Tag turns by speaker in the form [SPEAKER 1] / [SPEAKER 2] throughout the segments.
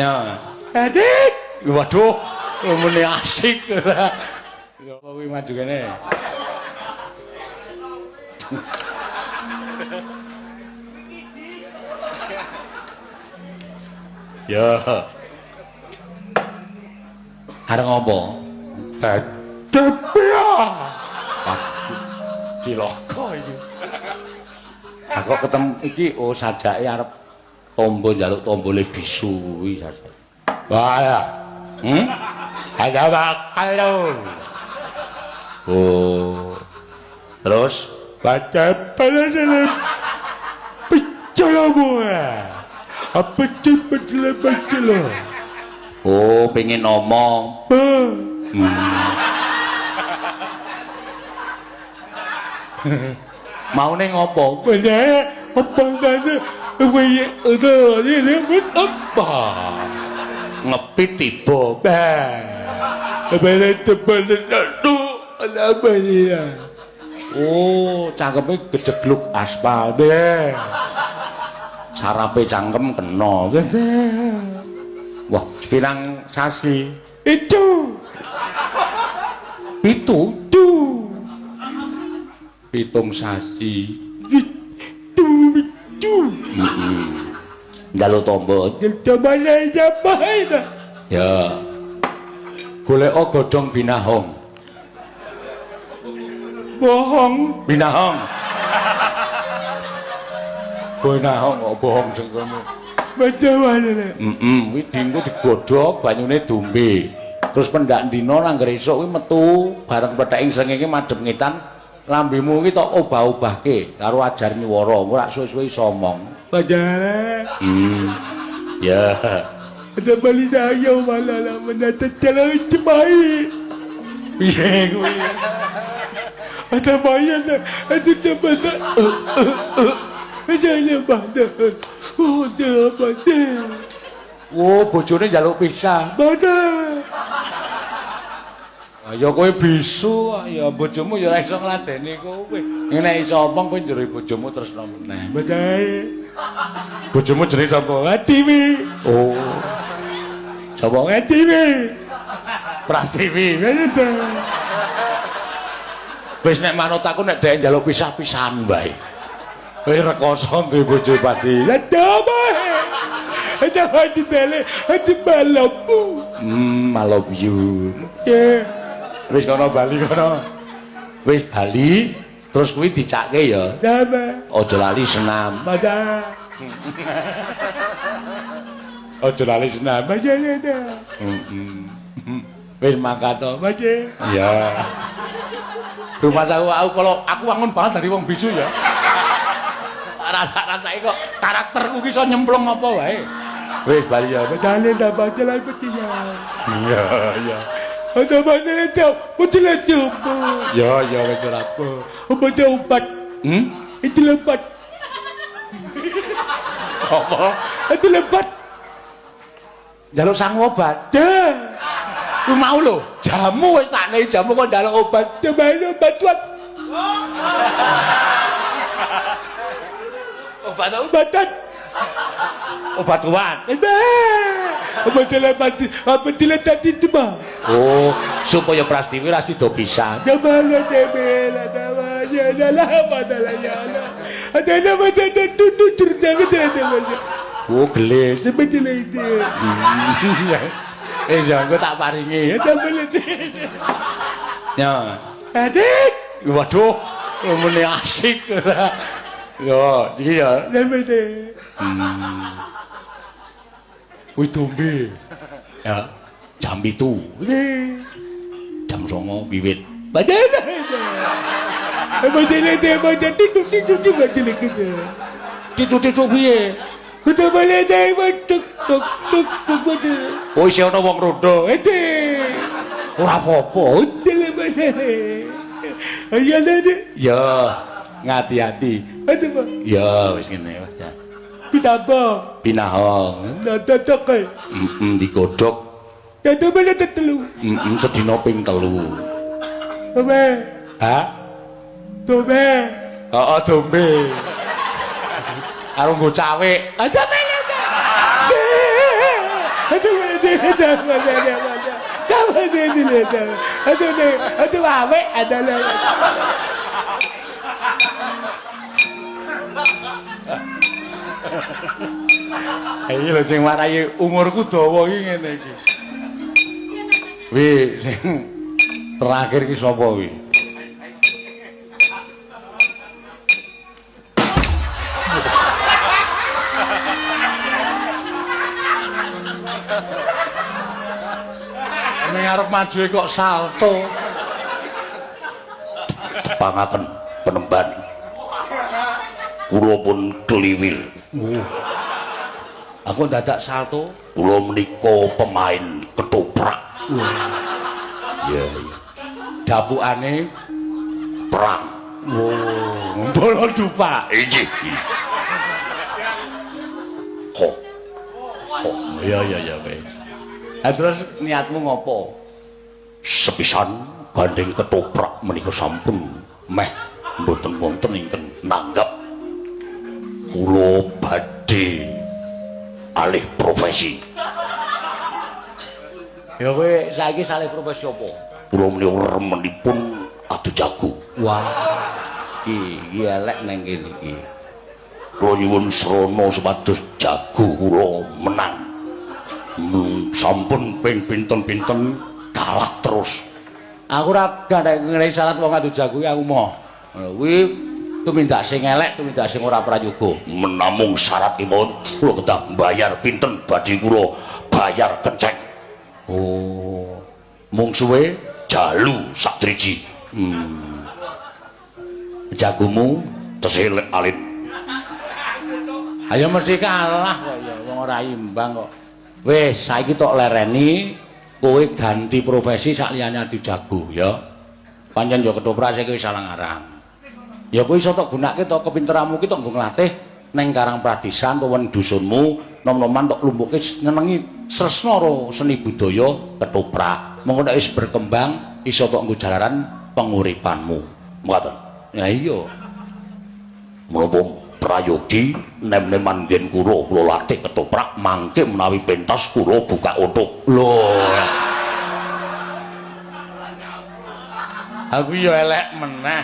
[SPEAKER 1] Ya. Adik. Waduh, muni asik. Ya kuwi maju kene. Ya. Arep ngopo? Aduh. Cilaka iki. Aku ketemu iki oh sajake arep tombo njaluk tombole bisu kuwi sajake. Wah ya. Ada bakal. Oh. Terus baca pada pecah apa pecah. Oh, pengen ngomong. Maune ngopo? Ngepit tiba. Oh, cangkeme gejegluk aspal. Sarape cangkem kena. Wah, pirang sasi? Itu. Pitu. 7 sasi. Itu. Heeh. Njaluk tombo. Ya. Golek godhong binahong. Bohong, binahong. Binahong kok bohong jengkemu. Heeh, kuwi dinggo digodhog banyune dombe. Terus pendak dina nangger esuk kuwi metu bareng petheking srengenge madhep ngetan, lambemu kuwi tok obah-obahke karo ajar nyuwara, engko rak suwe-suwe iso omong. Ya. Piye kuwi? Oh, bojone njaluk pisah. Ya kowe bisu, ya bojomu ya ora iso ngladeni kowe. Nek iso omong kowe njero bojomu tresno meneh. Bojomu jenenge sapa? Ngadiwi. Oh. Sapa Ngadiwi? Prastiwi. Wis nek manut aku nek dhek njaluk pisah-pisahan wae. Kowe rekoso duwe bojo pati. I love you. Wis kono bali kono. Wis bali terus kuwi dicake ya. Aja lali senam. Aja lali senam. Wis mangkat to. Iya. Rumah aku kalau aku wangun banget dari wong bisu ya. Rasa-rasake kok karakterku ki iso nyemplung apa wae. Wis bali ya. Iya, iya. Ya, ya wis ora apa. Obat. Itu lebat. Apa? Itu lebat. Njaluk sangu obat. Lu mau lho, jamu wis tak nei jamu kok njaluk obat. Coba obat kuat. Obat obatan. Obat kuat. Oh, supaya Prastiwi ra sida pisah. Oh, gelis. Eh, ya engko tak paringi. Ya. Adik. Waduh, muni asik. Yo, iki ya. Kuwi dombe. Ya, jam 7. Jam 9 wiwit. Titu-titu piye? Oh, isih ana wong rondo. Ora apa-apa. Ya, ngati-ati. Ya, wis ngene wis. Binahong. Digodhog. Sedina ping 3. Ha? Heeh, dombe. Karo nggo cawik. Aduh, awek aduh. Iki lho sing warai umurku dawa iki ngene iki. Wi sing terakhir iki sapa wi? Ning arep maju kok salto.
[SPEAKER 2] Tepangaken penemban. Kula pun kliwir.
[SPEAKER 1] Aku dadak salto.
[SPEAKER 2] Kula menika pemain ketoprak.
[SPEAKER 1] Iya, iya. Dapukane
[SPEAKER 2] perang.
[SPEAKER 1] Oh, bola dupa.
[SPEAKER 2] Inggih. Ho. Ho.
[SPEAKER 1] Iya, iya, iya, wis. Ha terus niatmu ngopo?
[SPEAKER 2] Sepisan gandeng ketoprak menika sampun meh mboten wonten ingkang nanggap. Kula badhe alih profesi.
[SPEAKER 1] Ya kowe saiki salih profesi apa?
[SPEAKER 2] Kula menika remenipun adu jago.
[SPEAKER 1] Wah. Iki elek nang kene iki.
[SPEAKER 2] Kula nyuwun srana supados jago kula menang. Sampun ping pinten-pinten kalah terus.
[SPEAKER 1] Aku ora gandhek ngenehi syarat wong adu jago kuwi aku moh. Kuwi tumindak sing elek, tumindak sing ora prayoga.
[SPEAKER 2] Menamung syaratipun kula kedah mbayar pinten badhe kula bayar kenceng.
[SPEAKER 1] Oh. Mungsuhe
[SPEAKER 2] jalu sak driji.
[SPEAKER 1] Jagomu
[SPEAKER 2] tesih alit.
[SPEAKER 1] Ayo mesti kalah kok ya, wong ora imbang kok. Wis, saiki tok lereni kowe ganti profesi sak liyane adu jago ya. Pancen ya ketoprak saiki wis salah ngarang. Ya kowe iso tok gunake to kepinteranmu ki tok nggo nglatih ning Karang Pradisan utawa dusunmu, nom-noman tok lumpuke nyenengi sresna karo seni budaya ketoprak. Mengko nek wis berkembang iso tok nggo jalaran penguripanmu.
[SPEAKER 2] Mekaten.
[SPEAKER 1] Ya iya.
[SPEAKER 2] Menapa prayogi nem-neman nggen kula kula latih ketoprak mangke menawi pentas kula buka otok.
[SPEAKER 1] Lho. Aku ya elek meneh.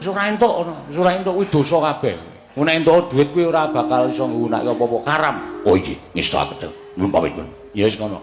[SPEAKER 1] Wis ora entuk ngono, wis ora entuk kuwi dosa kabeh. Nek entuk dhuwit kuwi ora bakal iso nggunakake apa-apa karam.
[SPEAKER 2] Oh iki ngestakaken. Nyuwun pamit.
[SPEAKER 1] Ya wis ngono.